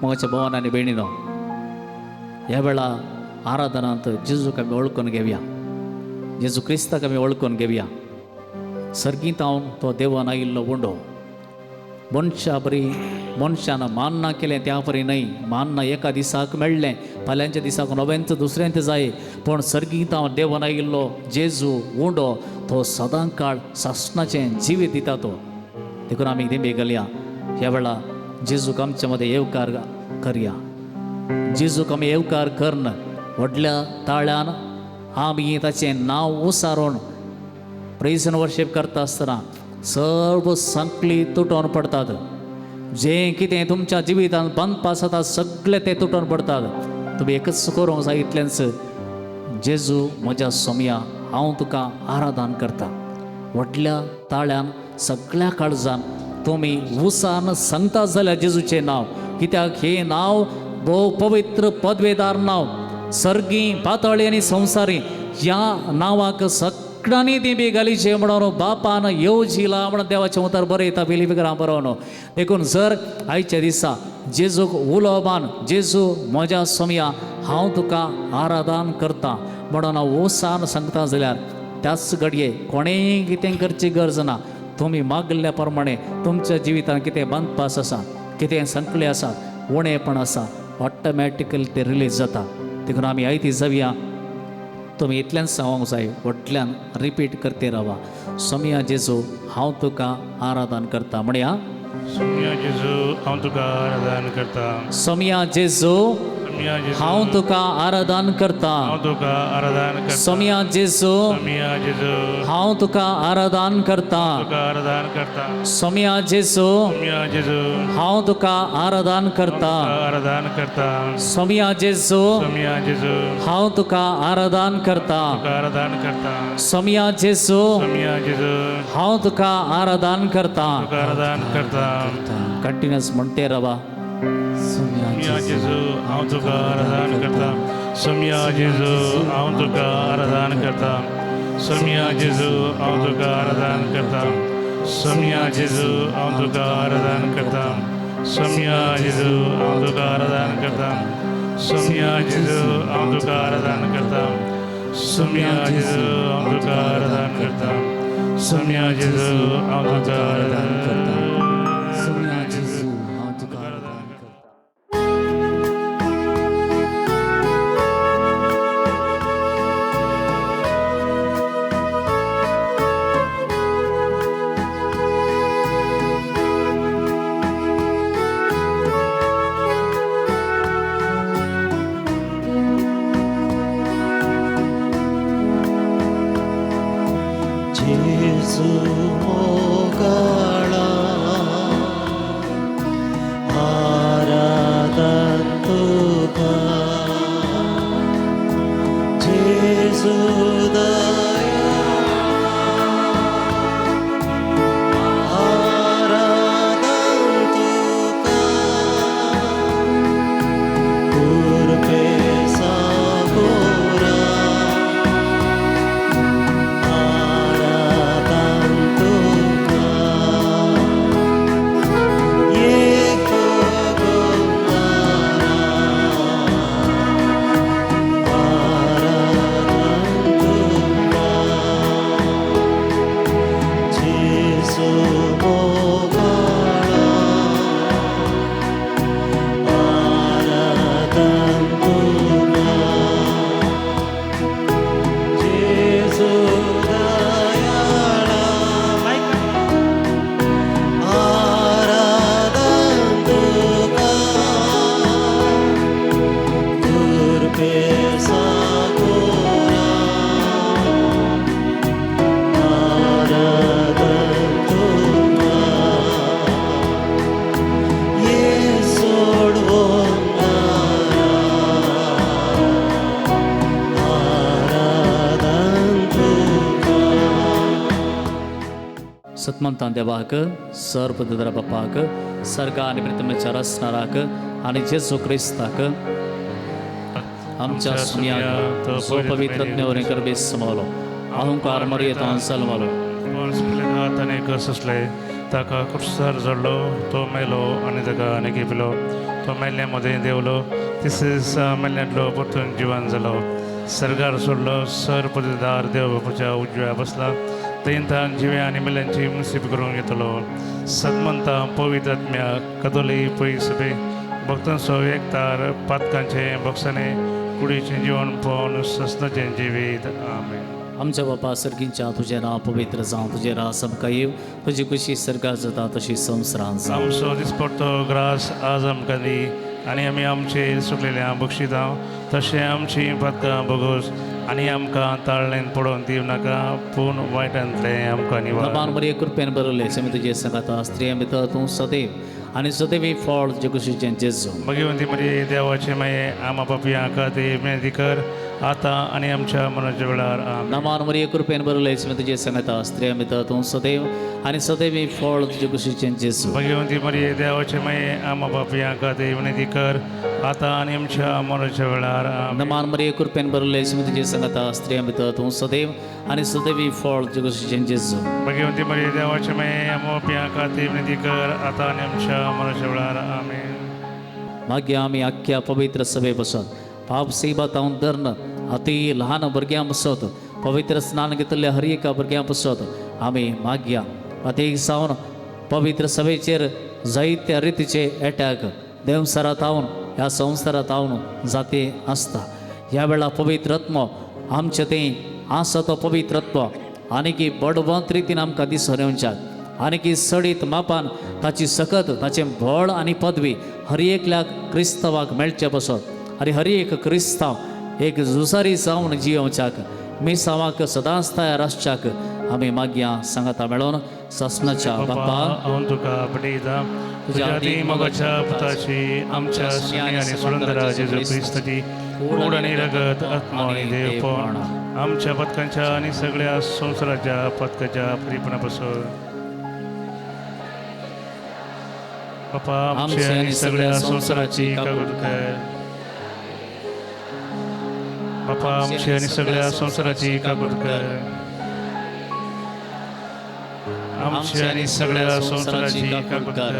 मोगाच्या भोवान आनी भयणीनो, ह्या वेळा आराधनांत जेजूक आमी वळखून घेवया, जेजू क्रिस्ताक आमी वळखून घेवया. सर्गींत हांव तो देवान आयिल्लो उंडो मनशा बरी मनशान मान्ना केलें त्या परी न्हय. मान्ना एका दिसाक मेळ्ळें, फाल्यांच्या दिसाक नव्यांच दुसऱ्यांत जाय, पूण सर्गींत हांव देवान आयिल्लो जेजू उंडो तो सदां काळ सासणाचें जिवीत दिता तो. देखून आमी दिंबे घालया. ह्या वेळा जेजूक आमच्या मदें येवकार करया. जेजूक आमी येवकार करन व्हडल्या ताळ्यान आमी ताचें नांव उसारून प्रेज एंड वर्शीप करता आसतना सर्व संकली तुटोवन पडटात. जें कितें तुमच्या जिवितांत बांदपास आसा सगळें तें तुटोवन पडटात. तुमी एकच करूंक जाय इतलेंच, जेजू म्हज्या सोमया हांव तुका आराधन करता. व्हडल्या ताळ्यान सगळ्या काळजान तुमी उसान सांगता जाल्यार जेजूचें नांव, कित्याक हें नांव भोव पवित्र पदवेदार नांव. सर्गी पातळी आनी संवसारी ह्या नांवाक सगळ्यांनी दिंबी घालीचे म्हणून बापान येवजिला म्हणून देवाचें उतर बरयता फिलिपिकरां बरोवन. देखून जर आयच्या दिसा जेजूक उलोवपान जेजू म्हज्या सोमया हांव तुका आराधन करता म्हणून ओसान सांगता जाल्यार त्याच घडये कोणेंय कितें करची गरज ना. तुमी मागल्या प्रमाणे तुमच्या जिवितांत कितें बांदपास आसा, कितें संकले आसा, उणेपण आसा, ऑटोमॅटिकली तें रिलीज जाता. देखून आमी आयती जावया. तुमी इतल्यान सांगूंक जाय, व्हडल्यान रिपीट करते रावा, सोमया जेजू हांव तुका आराधन करता. म्हणया, सोमया जेजू हांव तुका आराधन करता. सोमया जेजू सोमया जेजू हांव तुका आराधन करता. हांव तुका आराधन करता. सोमया जेजू सोमया जेजू हांव तुका आराधन करता. तुका आराधन करता. सोमया जेजू सोमया जेजू हांव तुका आराधन करता. आराधन करता. सोमया जेजू सोमया जेजू हांव तुका आराधन करता. तुका आराधन करता. सोमया जेजू सोमया जेजू हांव तुका आराधन करता. तुका आराधन करता. कंटिन्युअस म्हणते रावा. सोमया जेजू हांव तुका आराधन करता. सोमया जेजू हांव तुका आराधन करता. सोमया जेजू हांव तुका आराधन करता. सोमया जेजू हांव तुका आराधन करता. सोमया जेजू हांव तुका आराधन करता. सोमया जेजू हांव तुका आराधन करता. सोमया जेजू हांव तुका आराधन करता. सोमया जेजू हांव तुका आराधन करता. सोमया जेजू हांव तुका आराधन करता. जेजू मोगाळा आराधन तुका, जेजू दयाळा आराधन तुका, कुर्बे सागोरा आराधन तुका, एक गुणारा आराधन तुका, जेजू मोगाळा आराधन तुका, जेजू दयाळा आराधन तुका, कुर्बे सागोरा आराधन तुका, ये सोडवणारा आराधन तुका. सतमंतान देवाक, सर्वदर बापाक, सर्गा आनी प्रितमेच्या रसणाराक आनी जेजू क्रिस्ताक आमच्या सुमयाक जो पवित्र ज्ञावरी करबे समवलो अहंकार मर्येतान जल्मलो, पोन्स पिलात आनी कसले ताका कुर्सार जडलो, तो मेलो आनी ताका आनी घेपलो. तो मेल्ल्या मदें देंवलो तिसऱ्या दिसा मेल्ल्यांतलो परतून जिवन जालो सर्गार सोडलो सर पददार देव बापूच्या उजव्या बसला थंय जिव्या आनी मेल्ल्यांची मुसीब करूंक येतलो. सदमंता पवित्र आत्म्या कदोली पयस भक्तांचो एकतार पातकांचे भक्षणे कुडीचें जिवन पळोवन सस्नाचें जिवीत. आमेन. आमच्या बापा सर्गींच्या तुजें नांव पवित्र जावं, तुजें राज आमकां येवं, तुजी खुशी सर्गात जाता तशी संवसारांत जावं. आमचो दिसपडतो ग्रास आज आमकां दी आनी आमी आमचे सुकलेल्या बक्षितां तशें आमची पातकां बगोस आनी आमकां ताळ्ळेन पडोवन दिवं नाका पूण वायटांतलें आमकां निवार. नमान मरिये कृपेन बरयलें आमी तुजे सांगाता, स्त्रियां भितर तूं सदैव आनी सदैव फळ तुजे कुशीचें जेजू. भगवंती मरिये देवाचे माये आमा पापयां खातीर विनंती कर आतां आनी आमच्या मरणाच्या वेळार. आमेन. नमान मरिये कृपेन बरयलें आमी तुजे सांगाता, स्त्रियां भितर तूं सदैव आनी सदैव फळ तुजे कुशीचें जेजू. भगवंती मरिये देवाचे माये आमा पापयां खातीर विनंती कर आतां आनी आमच्या मरणाच्या वेळार. आमेन. नमान मरिये कृपेन बरयलें आमी तुजे सांगाता, स्त्रियां भितर तूं सदैव आनी सदैव फळ तुजे कुशीचें जेजू. भगवंती मरिये देवाचे माये आमा पापयां खातीर विनंती कर आतां आनी आमच्या मरणाच्या वेळार. आमेन. मागीर आमी आख्ख्या पवित्र सभे बसत पाप सेवा तावन धरून अती ल्हान भुरग्यां बसत पवित्र स्नान घेतिल्ल्या हर एका भुरग्यां बसत आमी मागया अती जावन पवित्र सभेचेर जायत्या रितीचे एटॅक देवसरात हावन ह्या संवसारात हावन जाती आसता. ह्या वेळार पवित्रत्व आमचें तें आसा तो पवित्रत्व आनीकी बडवंत रितीन आमकां दिसून येवच्याक आनीकी सडीत मापान ताची सकत ताचें बळ आनी पदवी हर एकल्याक क्रिस्तांवाक मेळचें बसत आनी हर एक क्रिस्तांव एक झुजारी जावन जियोवच्याक मिसांवाक सदांच तयार आसच्याक आमी मागया सांगाता मेळोन ससनाच्या बापा हांव तुका पटयता तुज्या अती मोगाच्या पुताची आमच्या सुनी आनी सुरंदरा जेजू क्रिस्ताची कूड आनी रगत आत्मा आनी देवपण आमच्या पथकांच्या आनी सगळ्या संवसाराच्या पथकाच्या प्रिपणा पासून. बापा आमचे आनी सगळ्या संवसाराची काकूट कर. बापा आमची आनी सगळ्या संवसाराची काकूट कर. आमची आनी सगळ्या संवसाराची काकूट कर.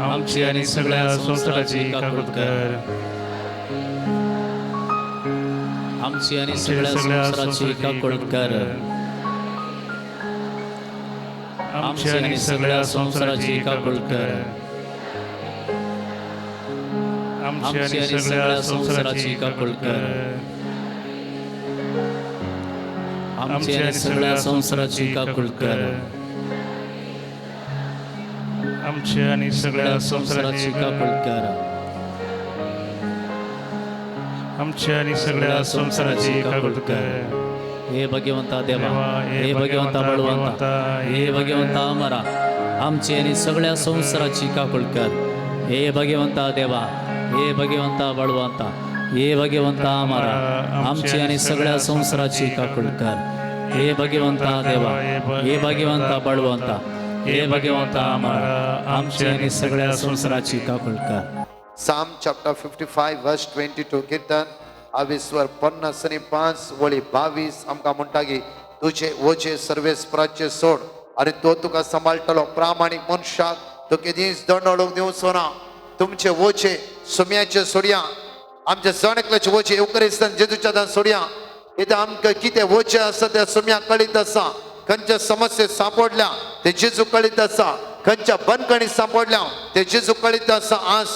आमची आनी सगळ्या संवसाराची काकूट कर. आमची आनी सगळ्या संवसाराची काकूट कर. आमची आनी सगळ्या संवसाराची काकूट कर. आमची आनी सगळ्या संवसाराची काकूट कर. आमची आनी सगळ्या संवसाराची काकूट कर. आमची आनी सगळ्या संवसाराची काकूट कर. आमची आनी सगळ्या संवसाराची काकूट कर. हे भगवंता देवा, हे भगवंता बळवंता, हे भगवंता अमरा, आमची आनी सगळ्या संवसाराची काकूट कर. हे भगवंता देवा, हे भगवंता बळवंता, हे भगवंता अमरा, आमची आनी सगळ्या संवसाराची काकूट कर. हे भगवंता देवा, हे भगवंता बळवंता, हे भगवंता अमरा, आमची आनी सगळ्या संवसाराची काकूट कर. Psalm chapter 55 verse 22 कीर्तन आविस्वर 55 वळी 22 आमकां म्हणटा की तुजे ओजे सर्वेस्पराचे सोड आनी तो तुका सांबाळटलो. प्रामाणीक मनशाक तो केदींच दंड अडोवंक दिवचो ना. तुमचे ओजे सुम्याचे सोडया, आमच्या जण एकल्याचे ओजे येवकरिस्तान जेजूच्या दान सोडया. कित्याक आमकां कितें ओजे आसा त्या सुम्याक कळीत आसा. खंयच्या समस्ये सांपडल्या ते जेजू कळीत आसा. खंयच्या बंदखणी सांपडल्या ते जेजू कळीत आसा. आज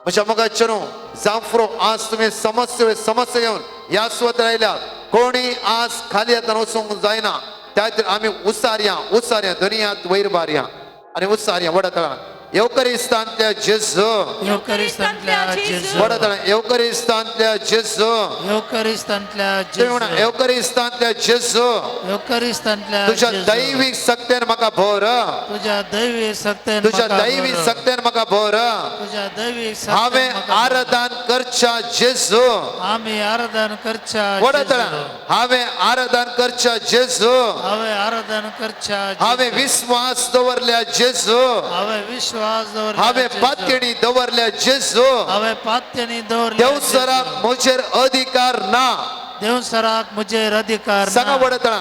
म्हज्या मोगाचें न्हू जांफ्रो आज तुमी समस्या समस्या घेवन ह्या सुवातेर आयल्या. कोणी आज खाली हातान वचूंक जायना. त्या खातीर आमी उसारया उसारया दर्यांत वयर बारया आनी उसारया वडतळा येवकरिस्तांतल्या जेजू, येवकरिस्तांतल्या जेजू, वडतळा येवकरिस्तांतल्या जेजू, येवकरिस्तांतल्या तुम्ही म्हणा जेजू, येवकरिस्तांतल्या जेजू, येवकरिस्तांतल्या तुझ्या जेजू, दैवीक शक्तेन म्हाका भर, तुझ्या दैवी शक्तेन तुझ्या म्हाका दैवी भर, शक्तेन म्हाका भर. तुझ्या दैवी शक्तेन हांवें म्हाका भर. आराधन करच्या जेजू, आमी आराधन करच्या वडतळा जेजू, हांवें आराधन करच्या जेजू, हांवें आराधन करच्या हांवें जेजू, विस्वास दवरल्या जेजू, हांवें विश्वास दवरल्या हांवें जेजू, पात्यणी दवरल्या जेजू, हांवें पात्यणी दवरल्या देवसराक म्हजेर अधिकार ना. देवसराक म्हजेर अधिकार सांगा ना. वडतळा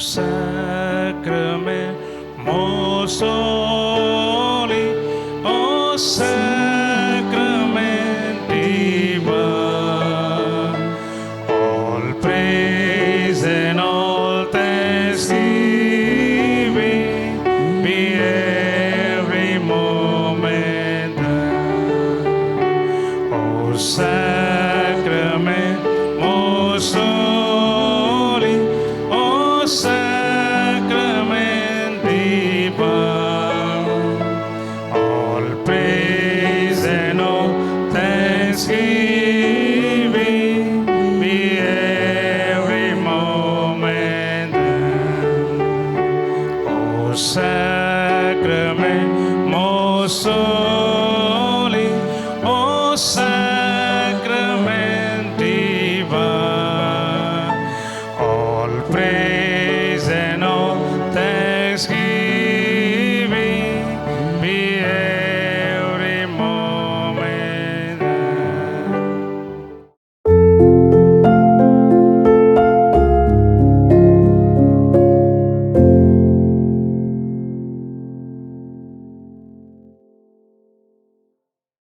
Sacrament most holy, O sacrament divine, all praise and all thanksgiving be every moment thine. O sacrament most holy, O sacrament divine, all praise and all thanksgiving be every moment thine. O sacrament most holy, O sacrament